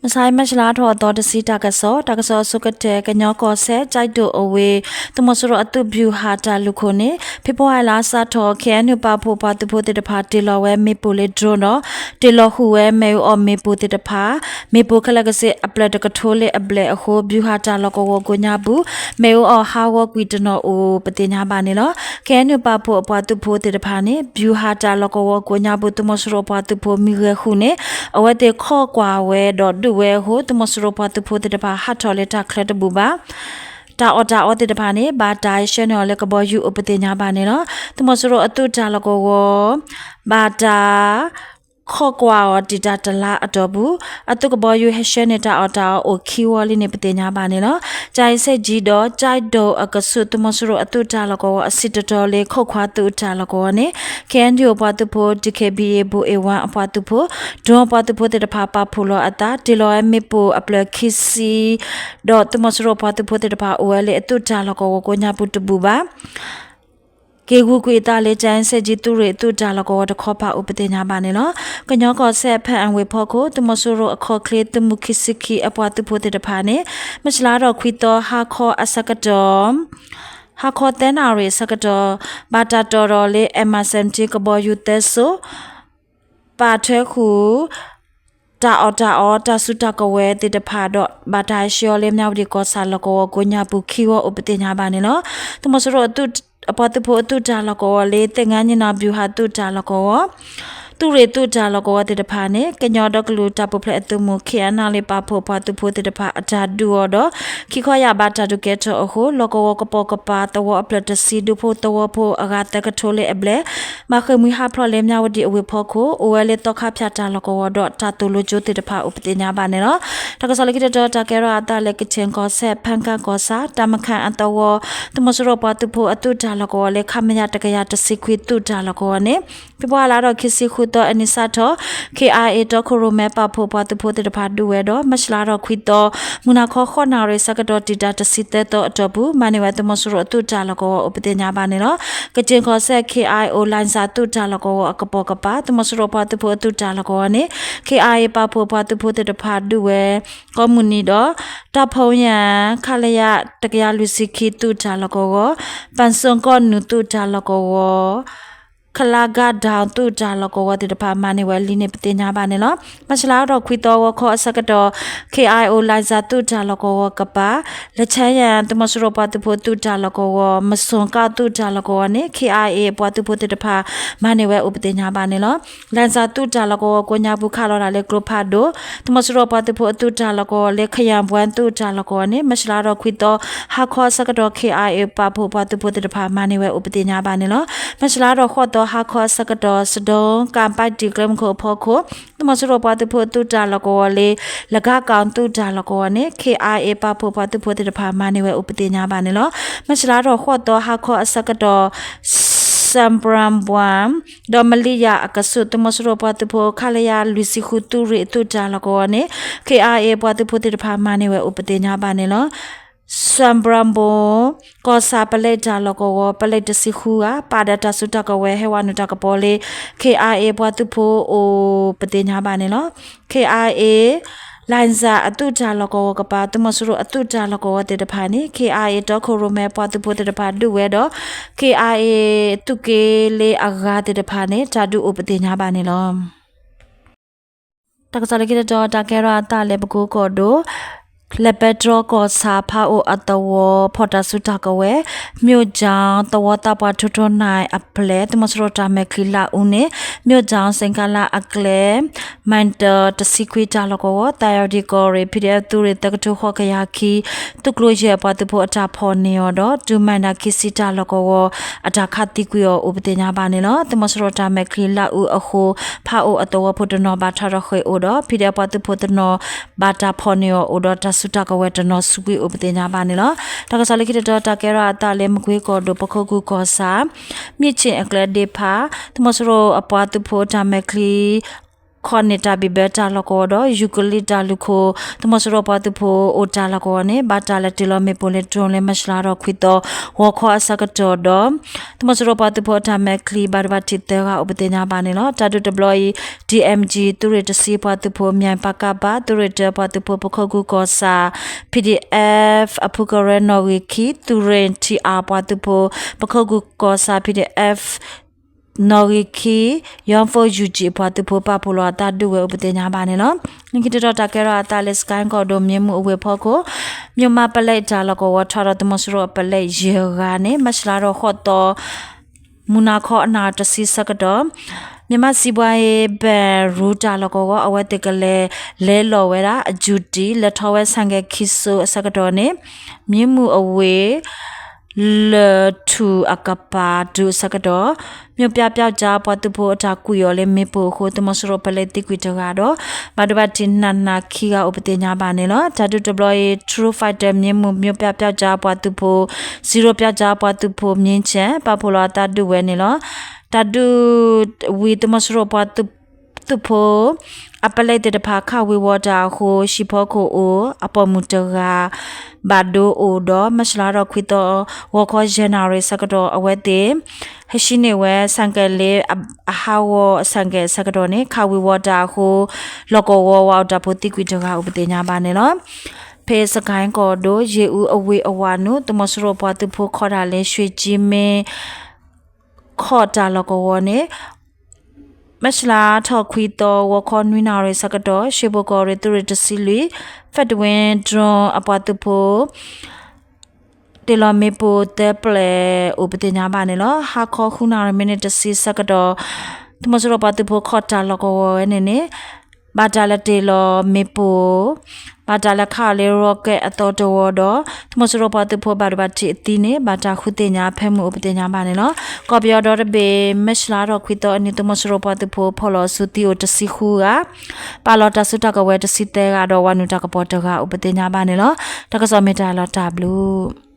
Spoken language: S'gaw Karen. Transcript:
မဆါ မၢ်ၡလါထီၣ်အသီတဆံ တၢ်ကစီၣ်, တၢ်ကစီၣ်အဆိကတၢၢ် ကညီကီၢ်စဲၣ် ကၠဲးဒိၣ်အဝ့ၢ် သုးမီၤစိရိၤအသုး ဗျူဟာ တၢ်လုၢ်ခိၣ်န့ၣ် ဖ့ၤဘြူၤအါရံၤလါစးထီၣ် ခ့ၣ်အဲၣ်ယူၣ် ပာ်ဖှိၣ်ပှၤသုးဖိသ့ၣ်တဖၣ် တ့ၢ်လီၤဝဲမ့ၣ်ပိၢ်လၢ drone ဒီး တ့ၢ်လီၤဃုာ်ဝဲမ့ၣ်အူအီၣ်မ့ၣ်ပိၢ်သ့ၣ်တဖၣ်, မ့ၣ်ပိၢ်ခဲလၢာ်ကစ့ၢ်အဖျၢၣ်တကထိလၢအဘျဲၣ်အဃိ ဗျူဟာ တၢ်လီၢ်ကဝီၤကိးညါပူၤ မ့ၣ်အူအီၣ်ဟးဂီၤကွံာ်တနီၤအိၣ်ပသ့ၣ်ညါဘၣ်န့ၣ်လီၤ. ခ့ၣ်အဲၣ်ယူၣ် ပာ်ဖှိၣ်အပှၤသုးဖိသ့ၣ်တဖၣ်န့ၣ် ဗျူဟာ တၢ်လီၢ်ကဝီၤကိးညါပူၤ သုးမီၤစိရိၤအပှၤသုးဖိမံၤဂဲၤဃုာ်န့ၣ် အဝဲသ့ၣ်ခီၣ်ကွၢ်ဝဲဒီးဒုးဝဲအဃိ သုးမီၤစိရိၤပှၤသုးဖိသ့ၣ်တဖၣ် ဟးထီၣ်လၢတၢ်ချၢတဘူၣ်ဘၣ်. တၢ်အီၣ်တၢ်အီသ့ၣ်တဖၣ်န့ၣ် ဘၣ်တၢ်ဆှၢန့ၢ်အီၤလၢကဘီယူၤအိၣ်ပသ့ၣ်ညါဘၣ်န့ၣ်လီၤ. သုးမီၤစိရိၤအသုးတၢ်လီၢ်ကဝီၤ ဘၣ်တၢ် ခီၣ်ကွၢ်အီၤတံာ်တာ်တလါအတီၢ်ပူၤ အသုးကဘီယူၤဟဲဆှၢန့ၢ်တၢ်အီၣ်တၢ်အီအိၣ်ခံဝီလံန့ၣ် ပသ့ၣ်ညါဘၣ်န့ၣ်လီၤ. ကၠဲးစဲၣ်ကၠံဒီး ကၠဲးဒိၣ်အကဆူး သုးမီၤစိရိၤအသုးတၢ်လီၢ်ကဝီၤအစံၣ်တတီၤလၢ ခိၣ်ခွါသုးတၢ်လီၢ်ကဝီၤန့ၣ် ခ့ၣ်အဲၣ်ယူၣ် အပှၤသုးဖိ ဒီး ခ့ၣ်ဘံၣ်အ့ၣ် ဘိၣ်အ့ၣ်ဝါအပှၤသုးဖိ ဒိၣ်အပှၤသုးဖိသ့ၣ်တဖၣ် ပာ်ဖှိၣ်လီၤအသး တ့ၢ်လီၤဝဲမ့ၣ်ပိၢ်အဖျၢၣ်ခံဆံ ဒီးသုးမီၤစိရိၤအပှၤသုးဖိသ့ၣ်တဖၣ် အိၣ်ဝဲလၢအသုးတၢ်လီၢ်ကဝီၤကိးညါပူၤတဘူၣ်ဘၣ် က့ၤဂုာ်ကွံာ်အသးလၢ ကၠဲးစဲၣ်ကၠံ သုးရ့ၣ်အသုးတၢ်လီၢ်ကဝီၤတခီပၤအိၣ်ပသ့ၣ်ညါဘၣ်န့ၣ်လီၤ. ကညီကီၢ်စဲၣ် ဖၣ်အၣ်ဝ့ၢ်ဖီခိၣ် သုးမီၤစိရိၤအခီၣ်ချ့ သုးမုၢ်ခံဆံခံအပှၤသုးဖိသ့ၣ်တဖၣ်န့ၣ် မၢ်ၡလါထီၣ်ခွံသီ ဟါခီအဆၢကတီၢ် ဟါခီသၢနၣ်ရံၣ်အဆၢကတီၢ် ဘၣ်တၢ်တီၣ်ထီၣ်လၢ M seventeen ကဘီယူၤသၢစိ ပာ်ထွဲဃုာ် တၢ်အီၣ်တၢ်အီ တၢ်စုတၢ်ကဝဲၤသ့ၣ်တဖၣ်ဒီး ဘၣ်တၢ်ဟဲဆှၢအီၤလၢ မၠၣ်ဝတံၣ်ကီၢ်ဆၣ်လီၢ်ကဝီၤကိးညါပူၤခံဝီအိၣ်ပသ့ၣ်ညါဘၣ်န့ၣ်လီၤ. သုးမီၤစိရိၤအသုး အပှၤသုးဖိအသုးတၢ်လီၢ်ကဝီၤလၢ သ့ၣ်ငါညံၣ်နီၣ် ဗျူဟာ သုးတၢ်လီၢ်ကဝီၤ သုးရ့ၣ်သုးတၢ်လီၢ်ကဝီၤသ့ၣ်တဖၣ်န့ၣ် ကညီဒီကလုာ်တၢ်ပူၤဖျဲးအသုးမုၢ် ခ့ၣ်အဲၣ်ယူၣ် ပာ်ဖှိၣ်ပှၤသုးဖိသ့ၣ်တဖၣ်အတၢ်ဒုးအီၤဒီး ခံခီယာ်ဘၣ်တၢ်ဒုးကဲထီၣ်အဃိ လီၢ်ကဝီၤကပိာ်ကပၤသဝီအဖျၢၣ်တဆံ ဒူဖိသဝီဖိအဂၤသၢကထိလၢအဘျဲၣ် ဘၣ်ဃ့ၢ်မှံဟးဖျိးလၢ မၠၣ်ဝတံၣ်အဝ့ၢ်ဖီခိၣ် အိၣ်ဝဲလၢသီခါဖၠၣ်တၢ်လီၢ်ကဝီၤဒီး တၢ်သိၣ်လိကၠိသ့ၣ်တဖၣ်အိၣ်ပသ့ၣ်ညါဘၣ်န့ၣ်လီၤ. တၢ်ကစီၣ်လၢခံတတီၤ တၢ်ကဲထီၣ်အသးလၢ ကချင်ကီၢ်စဲၣ် ဖၣ်ကၣ်ကီၢ်ဆၣ် တၢ်မခၣ်အသဝီ သုးမီၤစိရိၤပှၤသုးဖိအသုးတၢ်လီၢ်ကဝီၤလၢ ခမရ တကယၤတဆံခွံ သုးတၢ်လီၢ်ကဝီၤန့ၣ် ဖ့ၤဘြူၤအါရံၤလါထီၣ်ခံဆံဃုသီအနံၤစးထီၣ် ခ့ၣ်အဲၣ်ယူၣ် တီခိၣ်ရိၣ်မဲပာ်ဖှိၣ်ပှၤသုးဖိသ့ၣ်တဖၣ်ဒုးဝဲဒီး မၢ်ၡလါထီၣ်ခွံသီ မုၢ်နၤခီဃိးနၣ်ရံၣ်ဆၢကတီၢ် တံာ်တာ်တဆံသၢသီအတီၢ်ပူၤ မၤန့ၢ်ဝဲသုးမီၤစိရိၤအသုးတၢ်လီၢ်ကဝီၤအိၣ်ပသ့ၣ်ညါဘၣ်န့ၣ်လီၤ. ကချင်ကီၢ်စဲၣ် ခ့ၣ်အဲၣ်ယူၣ် လၣ်စၣ်သုးတၢ်လီၢ်ကဝီၤအကပိာ်ကပၤ သုးမီၤစိရိၤပှၤသုးဖိအသုးတၢ်လီၢ်ကဝီၤန့ၣ် ခ့ၣ်အဲၣ်ယူၣ် ပာ်ဖှိၣ်ပှၤသုးဖိသ့ၣ်တဖၣ်ဒုးဝဲ ကိးမုၢ်နံၤဒီး တၢ်ဖီၣ်ညၣ် ခလရ တကယၤလွံၢ်ဆံခံသုးတၢ်လီၢ်ကဝီၤ ပၣ်စိၣ်ကီၢ်နူာ်သုးတၢ်လီၢ်ကဝီၤ ခလက ဒၣ်သုးတၢ်လီၢ်ကဝီၤသ့ၣ်တဖၣ် မၤန့ၢ်ဝဲလံန့ၣ် ပသ့ၣ်ညါဘၣ်န့ၣ်လီၤ. မၢ်ၡလါထီၣ်ခွံသီဂီၤခီအဆၢကတီၢ် ခ့ၣ်အဲၣ်ယူၣ် လၣ်စၣ်သုးတၢ်လီၢ်ကဝီၤကပၤ လၢဆါယၣ် သုးမီၤစိရိၤပှၤသုးဖိသုးတၢ်လီၢ်ကဝီၤ မစိၣ်ကၣ်သုးတၢ်လီၢ်ကဝီၤန့ၣ် ခ့ၣ်အဲၣ်ယူၣ် ပှၤသုးဖိသ့ၣ်တဖၣ် မၤန့ၢ်ဝဲအိၣ်ပသ့ၣ်ညါဘၣ်န့ၣ်လီၤ. လၣ်စၣ်သုးတၢ်လီၢ်ကဝီၤကိးညါပူၤခးလီၤတၢ်လၢကျိဖးဒိၣ် သုးမီၤစိရိၤပှၤသုးဖိအသုးတၢ်လီၢ်ကဝီၤလၢ ခယၣ်ပှၢ်သုးတၢ်လီၢ်ကဝီၤန့ၣ် မၢ်ၡလါထီၣ်ခွံသီ ဟါခီအဆၢကတီၢ် ခ့ၣ်အဲၣ်ယူၣ် ပာ်ဖှိၣ်ပှၤသုးဖိသ့ၣ်တဖၣ် မၤန့ၢ်ဝဲအိၣ်ပသ့ၣ်ညါဘၣ်န့ၣ်လီၤ. မၢ်ၡလါထီၣ်ဃိးသီဟါခီအဆၢကတီၢ် စဒီ ကၣ်ပၣ်တံၣ်ကျဲမုၢ်ခိၣ်အဖီခိၣ် သုးမီၤစိရိၤပှၤသုးဖိအသုးတၢ်လီၢ်ကဝီၤလၢ လကၣ်ကီၣ်သုးတၢ်လီၢ်ကဝီၤန့ၣ် ခ့ၣ်အဲၣ်ယူၣ် ပာ်ဖှိၣ်ပှၤသုးဖိသ့ၣ်တဖၣ် မၤန့ၢ်ဝဲအိၣ်ပသ့ၣ်ညါဘၣ်န့ၣ်လီၤ. မၢ်ၡလါထီၣ်ဃိးသီဟါခီအဆၢကတီၢ် စၣ်ပြၣ်ပှၢ် ဒီးမလံယၣ်အကဆူး သုးမီၤစိရိၤပှၤသုးဖိ ခလရ လွံၢ်ဆံဃု သုးရ့ၣ်အသုးတၢ်လီၢ်ကဝီၤန့ၣ် ခ့ၣ်အဲၣ်ယူၣ် ပှၤသုးဖိသ့ၣ်တဖၣ် မၤန့ၢ်ဝဲအိၣ်ပသ့ၣ်ညါဘၣ်န့ၣ်လီၤ. စၣ်ပြၣ်ပှၢ် ကီၢ်ဆၣ်ပလဲတၢ်လီၢ်ကဝီၤ ပလဲတဆံဃုဂၤ ပာ်ဒီးတၢ်စုတၢ်ကဝဲၤ ဟဲဝဲနုာ်တၢ်ကပီၤလၢ ခ့ၣ်အဲၣ်ယူၣ် ပှၤသုးဖိအိၣ်ပသ့ၣ်ညါဘၣ်န့ၣ်လီၤ. ခ့ၣ်အဲၣ်ယူၣ် လၣ်စၣ်အသုးတၢ်လီၢ်ကဝီၤကပၤ သုးမီၤစိရိၤအသုးတၢ်လီၢ်ကဝီၤသ့ၣ်တဖၣ်န့ၣ် ခ့ၣ်အဲၣ်ယူၣ် တီခိၣ်ရိၣ်မဲပှၤသုးဖိသ့ၣ်တဖၣ်ဒုးဝဲဒီး ခ့ၣ်အဲၣ်ယူၣ် သုးက့လၢအဂၤသ့ၣ်တဖၣ်န့ၣ် တၢ်ဒုးအိၣ်ပသ့ၣ်ညါဘၣ်န့ၣ်လီၤ. တၢ်ကစီၣ်လၢခံတတီၤ တၢ်ကဲထီၣ်အသးလၢပကိကီၢ်ဒိၣ် လဲၤပဲတြီကီၢ်ဆၣ်ဖးအိၣ်အသဝီ ဖီၣ်တၢ်စုတၢ်ကဝဲၤ မၠိၣ်ကၠီ သဝီသးပှၢ်ထိထိနၢ်အပျဲၢ် သုးမီၤစိရိၤတၢ်မဲာ်ချံလၢအူန့ၣ် မၠိၣ်ကၠီ စ့ၣ်ကလါအကျဲ မံၤတၢ်တဆံခွံတၢ်လီၢ်ကဝီၤ သးယီၤဒံကီၢ်ရ့ၣ် ပီၣ်ဒံၣ်အဲၣ် သုးရ့ၣ်သၢကထိဃိးကယၤခံ သုးကျိၤယဲၢ်အပှၤသုးဖိအတၢ်ဖီၣ်န့ၢ်အီၤဒီး တုၤမံၤတၢ်ခံဆံတၢ်လီၢ်ကဝီၤ အတၢ်ခးသံကွံာ်အီၤအိၣ်ပသ့ၣ်ညါဘၣ်န့ၣ်လီၤ. သုးမီၤစိရိၤတၢ်မဲာ်ချံလၢအူအဃိ ဖးအိၣ်အသဝီဖိတနီၤဘၣ်ထးထီၣ်ဃ့ၢ်အိၣ်ဒီး ပီၣ်ဒံၣ်အဲၣ် ပှၤသုးဖိတနီၤ ဘၣ်တၢ်ဖီၣ်န့ၢ်အီၤအိၣ်ဒီး တၢ်စုတၢ်ကဝဲၤတနီၤဆူးကွံာ်အိၣ်ပသ့ၣ်ညါဘၣ်န့ၣ်လီၤ. တၢ်ကစီၣ်လၢခံတတီၤ တၢ်ကဲထီၣ်အသးလၢမကွ့ကီၢ်ဒိၣ် ပခိၣ်ကူၢ်ကီၢ်ဆၣ် မၠံးဆ့ၣ်အကျဲဒ့ဖး သုးမီၤစိရိၤအပှၤသုးဖိတၢ်မဲာ်ချံ ခီၣ်န့ၢ်တၢ်ဘံၣ်ဘၢတၢ်လီၢ်ကဝီၤဒီး ယူၤကလံတၢ်လူၢ်ခိၣ် သုးမီၤစိရိၤပှၤသုးဖိအိၣ်တၢ်လီၢ်ကဝီၤန့ၣ် ဘၣ်တၢ်လဲၤတ့ၢ်လီၤမ့ၣ်ပိၢ်လၢ drone လၢမၢ်ၡလါထီၣ်ခွံသီ ဂီၤခီအဆၢကတီၢ်ဒီး သုးမီၤစိရိၤပှၤသုးဖိအတၢ်မဲာ်ချံ ဘၣ်ဒိဘၣ်ထံးသၢဂၤအိၣ်ပသ့ၣ်ညါဘၣ်န့ၣ်လီၤ. တၢ်ဒုးတဘျီအံၤ DMG သုးရ့ၣ်တဆံပှၤသုးဖိ မၠဲၣ်ပကဘ သုးရ့ၣ်တၢပှၤသုးဖိ ပခိၣ်ကူကီၢ်ဆၣ် PDF အဖုကရၢနီၣ်ဂံၢ်ခံ သုးရ့ၣ် ထံအါပှၤသုးဖိ ပခိၣ်ကူကီၢ်ဆၣ် PDF နီၣ်ဂံၢ်ခံ ယီဖိယူၢ်ကၠံၣ်အပှၤသုးဖိ ပာ်ဖှိၣ်လီၤအသးဒုးဝဲအိၣ်ပသ့ၣ်ညါဘၣ်န့ၣ်လီၤ. လၢခံတတီၤတၢ်ကဲထီၣ်အသးလၢ စကဲကီၢ်ဒိၣ် မၠ့မူၣ်အဝ့ၢ်ဖီခိၣ် မၠိၣ်မးပလဲတၢ်လီၢ်ကဝီၤ ထီၣ်ဒီးသုးမီၤစိရိၤအပလဲယဲၢ်ဂၤန့ၣ် မၢ်ၡလါထီၣ်ဃိးသီ မုၢ်နၤခီအနၣ်တဆံဆၢကတီၢ် မြန်မာ့စီးပွားရေးဘဏ် ရူတၢ်လီၢ်ကဝီၤ အဝဲသ့ၣ်ကလဲၤလဲလိာ်ဝဲဒၣ်အယူၢ်တံၢ် လဲၤထီၣ်ဝဲဆၣ်ကဲခံစိအဆၢကတီၢ်န့ၣ် မၠ့မူၣ်အဝ့ၢ် လၢၢ်ထူၣ်အကပၤတုၤအဆၢကတီၢ် မြို့ပြပျောက်ကျားပှၤသုးဖိအတၢ်ကွံာ်အီၤလၢမ့ၣ်ပိၢ်အဃိ သုးမီၤစိရိၤပလဲသံကွံာ်တဂၤဒီး ဘၣ်ဒိဘၣ်ထံးနးနးခံဂၤအိၣ်ပသ့ၣ်ညါဘၣ်န့ၣ်လီၤ. တၢ်ဒုးတဘျီအံၤ True Fighter မၠ့မူၣ် မြို့ပြပျောက်ကျားပှၤသုးဖိ စံရိပျောက်ကျားပှၤသုးဖိ မြင်းခြံ ပာ်ဖှိၣ်လီၤအသးဒုးဝဲန့ၣ်လီၤ. တၢ်ဒုးဝံၤ သုးမီၤစိရိၤပှၤသုး သုးဖိ အပလဲသ့ၣ်တဖၣ် ခးဝံၤဝီၤတၢ်အဃိ ဟံၣ်ဖီခိၣ်အိၣ် အပိာ်မုၣ်တဂၤ ဘၣ်ဒိအိၣ်ဒီး မၢ်ၡလါထီၣ်ခွံသီ ဂီၤခီယဲၢ်နၣ်ရံၣ်ဆၢကတီၢ် အဝဲသ့ၣ် ဟဲဆှံန့ၢ်ဝဲ ဆၣ်ကဲလ့ အဟးဂီၤအဆၣ်ကဲအဆၢကတီၢ်န့ၣ် ခးဝံၤဝီၤတၢ်အဃိ လီၢ်ကဝီၤဝၤအီၣ်တၢ်ဖိသံကွံာ်တဂၤအိၣ်ပသ့ၣ်ညါဘၣ်န့ၣ်လီၤ. ဖဲစကဲကီၢ်ဒိၣ် ယ့ၣ်အူအဝ့ၢ်အဝၤနုာ် သုးမီၤစိရိၤပှၤသုးဖိခီၣ်တၢ်လၢ ရွှေကျင်မင်း ခီၣ်တၢ်လီၢ်ကဝီၤန့ၣ် မၢ်ၡလါထီၣ်ခွံသီ ဂီၤခီနွံနၣ်ရံၣ်ဆၢကတီၢ် ရွှေဘိုကီၢ်ရ့ၣ် သုးရ့ၣ်တဆံလွံၢ် ဖဲတဝ့ drone အပှၤသုးဖိ တ့ၢ်လီၤမ့ၣ်ပိၢ်သၢပျဲၢ်အိၣ်ပသ့ၣ်ညါဘၣ်န့ၣ်လီၤ. ဟါခီဃုနၣ်ရံၣ် မံးနံးတဆံဆၢကတီၢ် သုးမီၤစိရိၤပှၤသုးဖိခီၣ်တၢ်လီၢ်ကဝီၤဝဲန့ၣ်န့ၣ် ဘၣ်တၢ်လဲၤတ့ၢ်လီၤမ့ၣ်ပိၢ် ဘၣ်တၢ်လဲၤခးအီၤလၢ rocket အသီတဝီဒီး သုးမီၤစိရိၤပှၤသုးဖိဘၣ်ဒိဘၣ်ထံးအသံန့ၣ် ဘၣ်တၢ်ဃုသ့ၣ်ညါအဖၢမုၢ်အိၣ်ပသ့ၣ်ညါဘၣ်န့ၣ်လီၤ. ကီၢ်ပယီၤဒီတဘ့ၣ် မၢ်ၡလါထီၣ်ခွံသီအနံၤ သုးမီၤစိရိၤပှၤသုးဖိဖီၣ်လီၤအစုသံအိၣ်တဆံဃုဂၤ, ပာ်လီၤတၢ်စုတၢ်ကဝဲၤတဆံသၢဂၤဒီး ဝၤနုာ်တၢ်ကပီၤတဂၤအိၣ်ပသ့ၣ်ညါဘၣ်န့ၣ်လီၤ. တၢ်ကစီၣ်မ့ၢ်တၢ်လီၤတၢ်ဘျုး